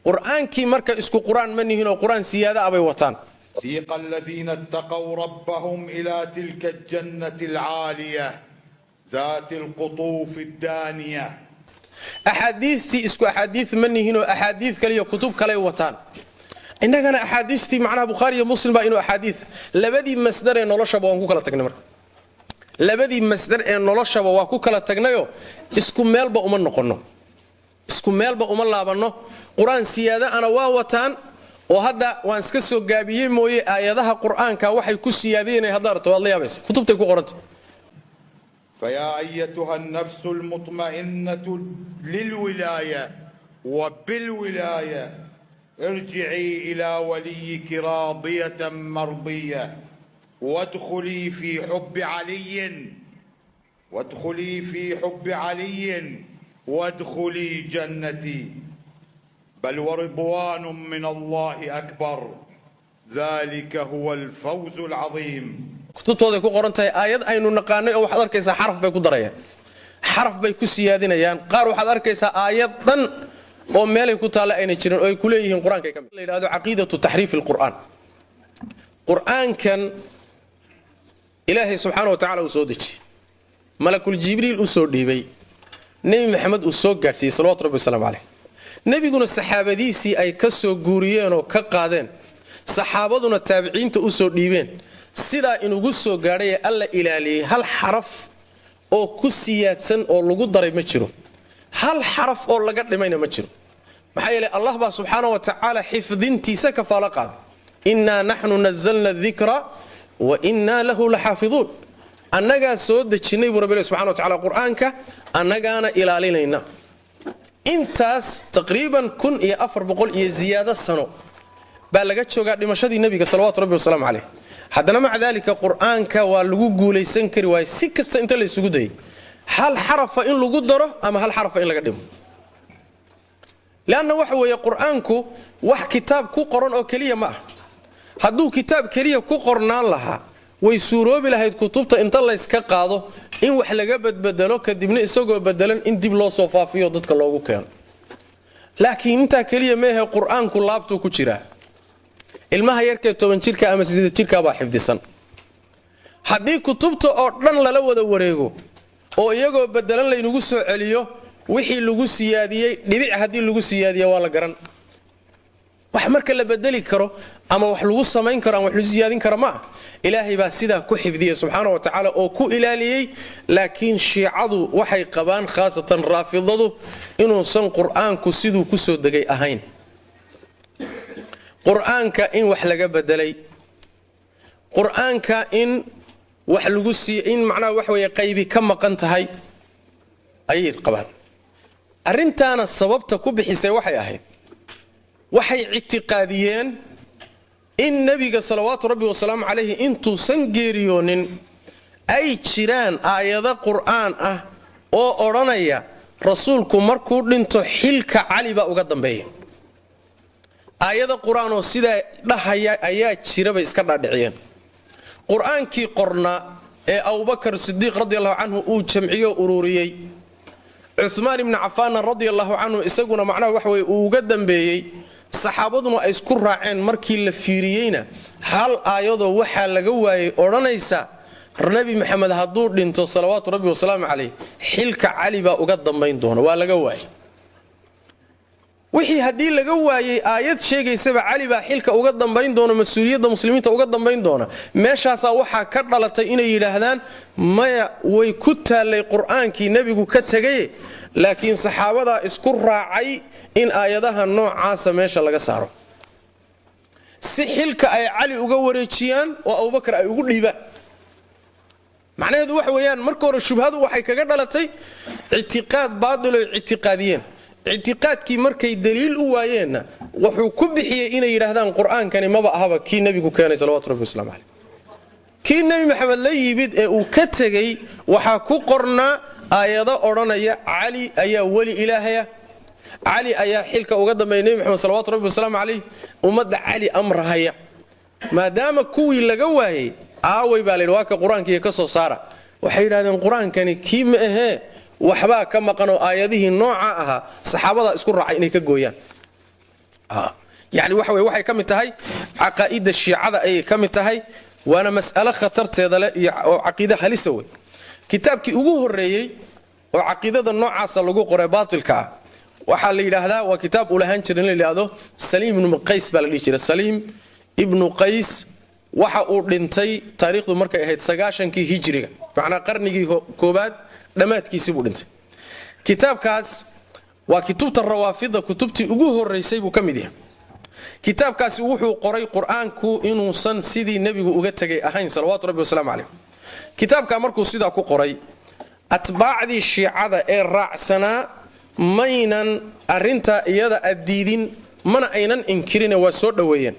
Qur-aankii marka isku qur-aan ma nihinoo qur-aan siyaada ah bay wataan. سيق الذين اتقوا ربهم إلى تلك الجنة العالية ذات القطوف الدانية. Axaadiistii isku axaadiid ma nihinoo axaadiid kale iyo kutub kaley wataan. Innagana axaadiistii macnaha Bukhaari iyo Muslim baa inuu axaadiid. Labadii masdar ee noloshaba waan ku kala tagnay. Marka labadii masdar ee noloshaba waa ku kala tagnayoo isku meelba uma noqonno, isku meelba uma laabanno. Qur-aan siyaada ana waa wataan oo hadda waan iska soo gaabiyey mooye, aayadaha qur-aanka waxay ku siyaadiyeen hadda aragto waad la yaabaysa, kutubtay ku qoranta. فيا أيتها النفس المطمئنة للولاية وبالولاية، ارجعي إلى وليك راضية مرضية، وادخلي في حب علي، وادخلي في حب علي، وادخلي جنتي، بل ورضوان من الله أكبر، ذلك هو الفوز العظيم. Kutubtooday ku qoran tahay aayad aynu naqaanay oo waxaad arkaysaa xaraf bay ku darayaan, xaraf bay ku siyaadinayaan. Qaar waxaad arkaysaa aayad dhan oo meelay ku taalla ayna jirin oo ay ku leeyihiin qur-aankay ka mid la yidhahdo caqiidatu taxriif alqur'aan. Qur-aankan Ilaahay subxaana wa tacala uu soo dejiyey, Malakul Jibriil u soo dhiibay, Nebi Maxamed uu soo gaadhsiiyey salawatu rabbi wasalaamu caleyh, nebiguna saxaabadiisii ay ka soo guuriyeen oo ka qaadeen, saxaabaduna taabiciinta u soo dhiibeen, sidaa inugu soo gaadhay ee Alla ilaaliyey, hal xaraf oo ku siyaadsan oo lagu daray ma jiro, hal xaraf oo laga dhimayna ma jiro. Maxaa yeelay Allah baa subxaana wa tacaala xifdintiisa kafaalo qaaday: "Innaa naxnu nazalna dikra wa innaa lahu laxaafiduun." Annagaa soo dejinnay buu Rabbi subxana wa tacala qur-aanka, annagaana ilaalinayna. Intaas taqriiban 1400 iyo ziyaado sano baa laga joogaa dhimashadii nebiga salawaatu rabbi wasalaamu caleyh. Haddana maca daalika qur-aanka waa lagu guulaysan kari waaye, si kasta inta la isugu dayay, hal xarafa in lagu daro ama hal xarafa in laga dhimo. Leanna waxa weeye qur-aanku wax kitaab ku qoran oo keliya ma ah. Hadduu kitaab keliya ku qornaan lahaa, way suuroobi lahayd kutubta inta layska qaado in wax laga badbedelo, kadibna isagoo bedelan in dib loo soo faafiyo, dadka loogu keeno. Laakiin intaa keliya meehe, qur-aanku laabtuu ku jiraa. Ilmaha yarkee 10 jirka ama 8 jirkaabaa xifdisan. Haddii kutubta oo dhan lala wada wareego oo iyagoo bedelan laynagu soo celiyo, wixii lagu siyaadiyey, dhibic haddii lagu siyaadiya, waa la garan. Wax marka la bedeli karo ama wax lagu samayn karo ama wax lagu siyaadin karo ma ah. Ilaahay baa sidaa ku xifdiyey subxaana wa tacaala oo ku ilaaliyey. Laakiin Shiicadu waxay qabaan, khaasatan Raafidadu, inuusan qur-aanku siduu ku soo degay ahayn, qur-aanka in wax laga bedelay, qur-aanka in wax lagu sii in macnaha wax weeye qaybi ka maqan tahay ayay qabaan. Arrintaana sababta ku bixisay waxay ahayd, waxay ictiqaadiyeen in nebiga salawaatu rabbi wasalaamu calayhi intuusan geeriyoonin ay jiraan aayado qur-aan ah oo odhanaya rasuulku markuu dhinto xilka Cali baa uga dambeeya. Aayado qur-aan oo sidaa dhahaya ayaa jira bay iska dhaadhiciyeen. Qur-aankii qornaa ee Abubakar Sidiiq radi allahu canhu uu jamciyo ururiyey, Cumaan ibni Cafaanna radi allahu canhu isaguna macnaha waxa weye uu uga dambeeyey, saxaabaduna ay isku raaceen, markii la fiiriyeyna hal aayadoo waxaa laga waayey odhanaysa Nebi Maxamed hadduu dhinto salawaatu rabbi wasalaamu caleyh xilka Cali baa uga dambayn doona, waa laga waayey. Wixii haddii laga waayey aayad sheegaysaba Cali baa xilka uga dambayn doona, mas-uuliyadda muslimiinta uga dambayn doona, meeshaasaa waxaa ka dhalatay inay yidhaahdaan: maya, way ku taallay qur-aankii nebigu ka tegaye, laakiin saxaabadaa isku raacay in aayadaha noocaasa meesha laga saaro si xilka ay Cali uga wareejiyaan oo Abubakar ay ugu dhiibaan. Macnaheedu waxa weeyaan, marka hore shubhadu waxay kaga dhalatay ictiqaad baatil oy ictiqaadiyeen. Ictiqaadkii markay daliil u waayeenna, wuxuu ku bixiyey inay yidhaahdaan qur-aankani maba ahaba kii nebigu keenay salawatu rabbi waslamu caleyh. Kii Nebi Maxamed la yimid ee uu ka tegey waxaa ku qornaa aayado odhanaya Cali ayaa weli Ilaahaya, Cali ayaa xilka uga dambeeya Nebi Maxamed salawatu rabbi wasalaamu caleyh, ummadda Cali amrahaya. Maadaama kuwii laga waayey, aaway baa layidhi, waa ka qur-aankiiyo ka soo saara. Waxay yidhahdeen qur-aankani kii ma ahee, waxbaa ka maqan oo aayadihii nooca ahaa saxaabadaa isku raacay inay ka gooyaan. Yacni waxa weye waxay ka mid tahay caqaa'idda shiicada ayay ka mid tahay, waana mas'alo khatarteeda leh iyo oo caqiide halisa wey. Kitaabkii ugu horreeyey oo caqiidada noocaasa lagu qoray baatilka ah waxaa la yidhaahdaa waa kitaab uu lahaan jiray in la yidhaahdo Saliim ibnu Qays baa la dhihi jiray. Saliim ibnu Qays waxa uu dhintay taariikhdu markay ahayd 90kii hijriga, macnaa qarnigii koobaad dhammaadkiisii buu dhintay. Kitaabkaas waa kutubta rawaafida kutubtii ugu horraysay buu ka mid yahay. Kitaabkaasi wuxuu qoray qur-aanku inuusan sidii nebigu uga tegay ahayn salawaatu rabbi wasalaamu calayh. Kitaabkaa markuu sidaa ku qoray, atbaacdii shiicada ee raacsanaa maynan arrintaa iyada addiidin, mana aynan inkirine, waa soo dhoweeyeen.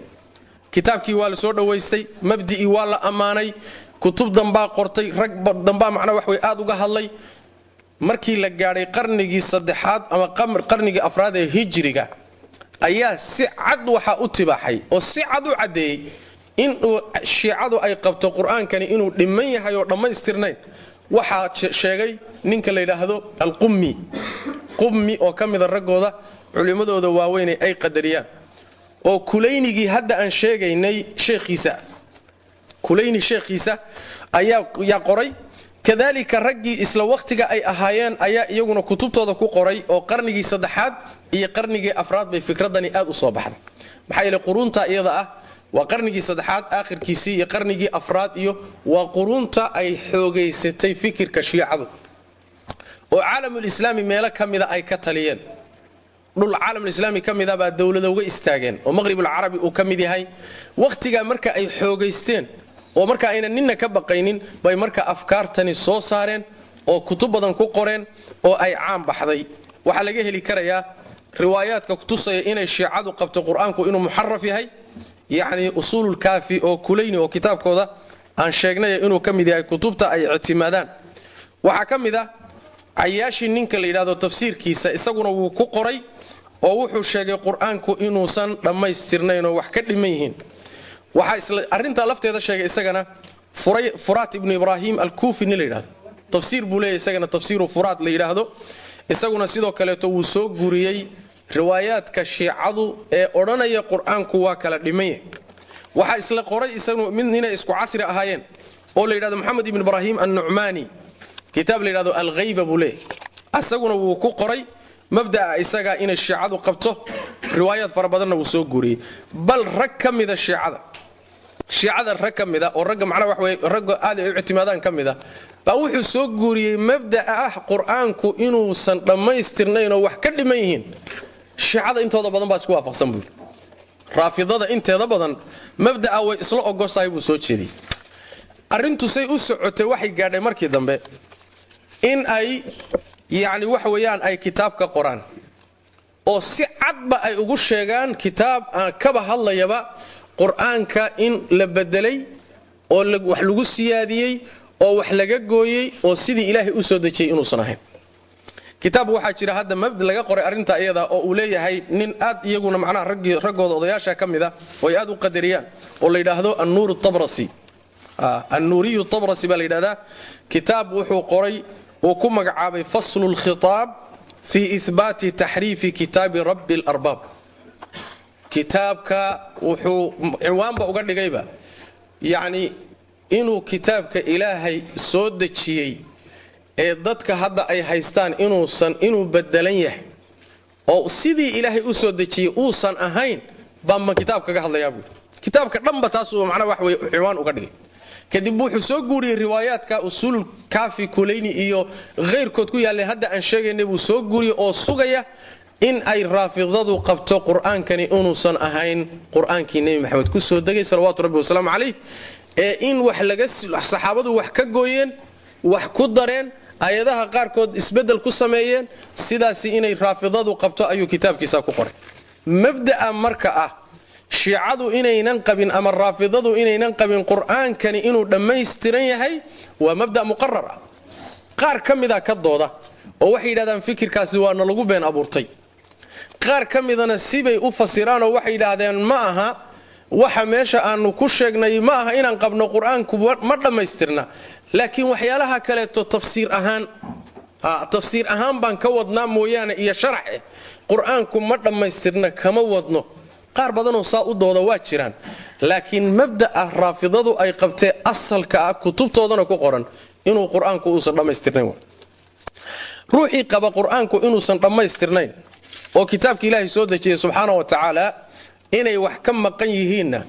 Kitaabkii waa la soo dhowaystay, mabdi'ii waa la ammaanay, kutub dambaa qortay, rag dambaa macnaa wax way aad uga hadlay. Markii la gaadhay qarnigii saddexaad ama qarnigii afraad ee hijriga ayaa si cad waxaa u tibaaxay oo si cad u caddeeyey inuu shiicadu ay qabto qur-aankani inuu dhimman yahay oo dhammaystirnayn. Waxaa sheegay ninka la yidhaahdo Alqummi, Qummi oo ka mida raggooda culimmadooda waaweynee ay qadariyaan, oo Kulaynigii hadda aan sheegaynay sheekhiisa, Kulayni sheekhiisa ayaa yaa qoray. Kadalika raggii isla wakhtiga ay ahaayeen ayaa iyaguna kutubtooda ku qoray, oo qarnigii saddexaad iyo qarnigii afraad bay fikradani aad u soo baxday. Maxaa yeelay quruunta iyada ah waa qarnigii saddexaad aakhirkiisii iyo qarnigii afraad, iyo waa quruunta ay xoogaysatay fikirka shiicadu oo caalamulislaami meelo ka mida ay ka taliyeen. Dhul caalamulislaami ka mida baa dowlada uga istaageen oo Maqribulcarabi uu ka mid yahay. Wakhtigaa marka ay xoogaysteen oo marka aynan ninna ka baqaynin bay marka afkaartani soo saareen oo kutub badan ku qoreen oo ay caan baxday. Waxaa laga heli karayaa riwaayaadka kutusaya inay shiicadu qabto qur-aanku inuu muxaraf yahay, yacni Usuululkaafi oo Kulayni oo kitaabkooda aan sheegnay inuu ka mid yahay kutubta ay ictimaadaan. Waxaa ka mid ah Cayaashi ninka la yidhahdo tafsiirkiisa, isaguna wuu ku qoray oo wuxuu sheegay qur-aanku inuusan dhammaystirnayn oo wax ka dhiman yihiin. Waxaa isla arrintaa lafteeda sheegay isagana Furaat ibnu Ibraahim Alkuufi nin la yidhahdo, tafsiir buu leeyahy isagana, Tafsiiru Furaat la yidhaahdo. Isaguna sidoo kaleeto wuu soo guuriyey riwaayaadka shiicadu ee odhanaya qur-aanku waa kala dhiman yahay. Waxaa isla qoray isagu mid inay isku casri ahaayeen oo la yidhahdo Moxamed ibn Ibraahim Annucmaani, kitaab la yidhahdo Alghayba buu leeyahy, isaguna wuu ku qoray mabda'a isaga inay shiicadu qabto, riwaayaad fara badanna wuu soo guuriyey. Bal rag ka mida shiicada, rag ka mida oo ragga macnaha wax weye ragga aad ay u ictimaadaan ka mida baa wuxuu soo guuriyey mabda'a ah qur-aanku inuusan dhammaystirnayn oo wax ka dhiman yihiin. Shiicada intooda badan baa isku waafaqsan buuri, raafidada inteeda badan mabda'a way isla ogoshahay buu soo jeediyey. Arrintu say u socotay waxay gaadhay markii dambe in ay yacni waxa weeyaan ay kitaab ka qoraan oo si cadba ay ugu sheegaan kitaab aan kaba hadlayaba qur-aanka in la bedelay oo wax lagu siyaadiyey oo wax laga gooyey oo sidii Ilaahay u soo dejiyey inuusan ahayn. Kitaab waxaa jira hadda mabd laga qoray arrinta iyada oo uu leeyahay nin aad iyaguna macnaha raggooda odayaasha ka mid ah oo ay aad u qadariyaan oo la yidhaahdo Annuur Tabrasi, Annuuriyu Tabrasi baa la yidhahdaa. Kitaab wuxuu qoray uu ku magacaabay Faslu Lkhitaab fii ihbaati taxriifi kitaabi Rabbi alarbaab. Kitaabka wuxuu ciwaanba uga dhigayba yacni inuu kitaabka Ilaahay soo dejiyey ee dadka hadda ay haystaan inuusan inuu bedelan yahay oo sidii Ilaahay u soo dejiyey uusan ahayn baanban kitaab kaga hadlayaa buuri. Kitaabka dhanba taasuu macnaha wax weye ciwaan uga dhigay. Kadib wuxuu soo guuriyey riwaayaadka Usuul Kaafi Kulayni iyo khayrkood ku yaallay hadda aan sheegaynay buu soo guuriyey oo sugaya in ay raafidadu qabto qur-aankani inuusan ahayn qur-aankii Nebi Maxamed ku soo degay salawaatu rabbi wasalaamu calayh, ee in wax laga saxaabadu wax ka gooyeen, wax ku dareen, aayadaha qaarkood isbeddel ku sameeyeen, sidaasi inay raafidadu qabto ayuu kitaabkiisa ku qoray. Mabda'a marka ah shiicadu inaynan qabin ama raafidadu inaynan qabin qur-aankani inuu dhammaystiran yahay waa mabda' muqarar ah. Qaar ka mida ka dooda oo waxay yidhahdaan fikirkaasi waana lagu been abuurtay. Qaar ka midana sibay u fasiraanoo waxay yidhaahdeen ma aha waxa meesha aanu ku sheegnay, ma aha inaan qabno qur-aanku ma dhammaystirna, laakiin waxyaalaha kaleeto tafsiir ahaan, tafsiir ahaan baan ka wadnaa mooyaane iyo sharaxe qur-aanku ma dhammaystirna kama wadno. Qaar badanoo saa u dooda waa jiraan, laakiin mabda'a raafidadu ay qabtee asalka ah kutubtoodana ku qoran inuu qur-aanku uusan dhammaystirnayn. Ruuxii qaba qur-aanku inuusan dhammaystirnayn oo kitaabka ilaahay soo dejiyey subxaana wa tacaala inay wax ka maqan yihiinna,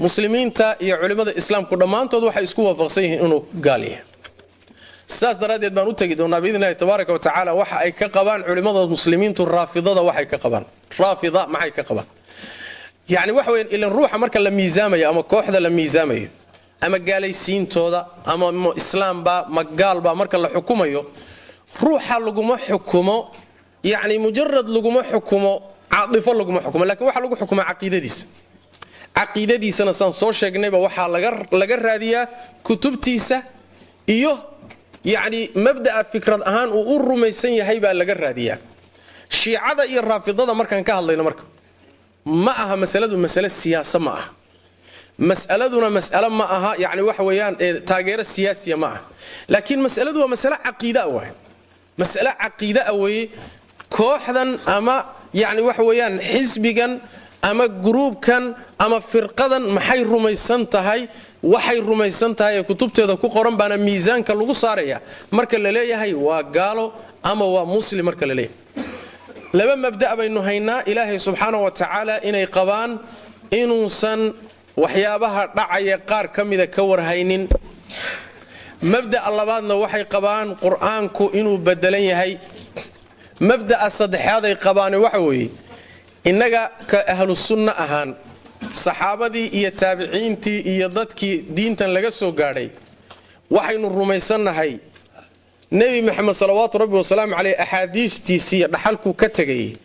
muslimiinta iyo culimmada islaamku dhammaantood waxay isku waafaqsan yihiin inuu gaal yahay. Sidaas daraaddeed baan u tegi doonaa biidni illahi tabaaraka wa tacaala waxa ay ka qabaan culimmada muslimiintu raafidada, waxay ka qabaan raafida maxay ka qabaan. Yacni waxa weyan, ilan ruuxa marka la miisaamayo ama kooxda la miisaamayo ama gaalaysiintooda ama islaamba ma gaalba marka la xukumayo, ruuxa laguma xukumo, yacni mujarad laguma xukumo, caatifo laguma xukumo, lakin waxaa lagu xukumaa caqiidadiisa. Caqiidadiisana saan soo sheegnayba waxaa laga raadiyaa kutubtiisa iyo yacni mabda'a fikrad ahaan uu u rumaysan yahay baa laga raadiyaa. Shiicada iyo raafidada markaan ka hadlayno marka, ma aha masaladu masale siyaasa ma aha, mas'aladuna mas'ale ma aha, yacni waxa weeyaan taageero siyaasiya ma aha, laakiin mas'aladu waa masale caqiida waay, mas'ale caqiida ah weeye. Kooxdan ama yacni waxa weeyaan xisbigan ama gruubkan ama firqadan maxay rumaysan tahay? Waxay rumaysan tahay ee kutubteeda ku qoran baana miisaanka lagu saaraya marka la leeyahay waa gaalo ama waa muslim. Marka la leeyahay laba mabda' baynu haynaa: ilaahay subxaana wa tacaala inay qabaan inuusan waxyaabaha dhacaya qaar ka mida ka warhaynin. Mabda'a labaadna waxay qabaan qur-aanku inuu bedelan yahay. Mabda'a saddexaaday qabaane waxa weeye, innaga ka ahlu sunno ahaan saxaabadii iyo taabiciintii iyo dadkii diintan laga soo gaadhay waxaynu rumaysannahay Nebi Maxamed salawaatu rabbi wasalaamu caleyh axaadiistiisiiyo dhaxalkuu ka tegayay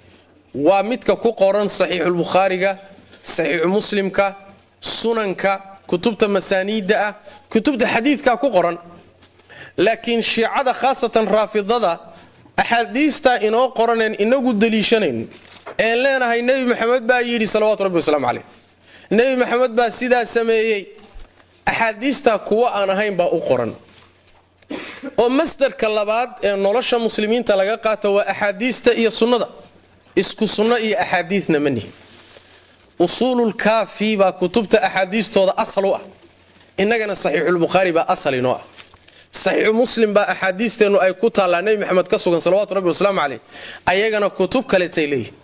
waa midka ku qoran saxiixulbukhaariga, saxiixu Muslimka, sunanka, kutubta masaaniidda ah, kutubta xadiidkaa ku qoran. Laakiin shiicada, khaasatan raafidada, axaadiistaa inoo qoraneen inagu daliishanayn een leenahay Nebi Maxamed baa yidhi salawaatu rabbi wasalaamu caleyh, Nebi Maxamed baa sidaa sameeyey, axaadiistaa kuwa aan ahayn baa u qoran. Oo masdarka labaad ee nolosha muslimiinta laga qaato waa axaadiista iyo sunnada. Isku sunno iyo axaadiisna ma nihin. Usuululkaafi baa kutubta axaadiistooda asal u ah, innagana saxiixulbukhaari baa asal inoo ah, saxiixu Muslim baa axaadiisteennu ay ku taallaa Nebi Maxamed ka sugan salawaatu rabbi wasalaamu caleyh. Ayagana kutub kaletay leeyihin.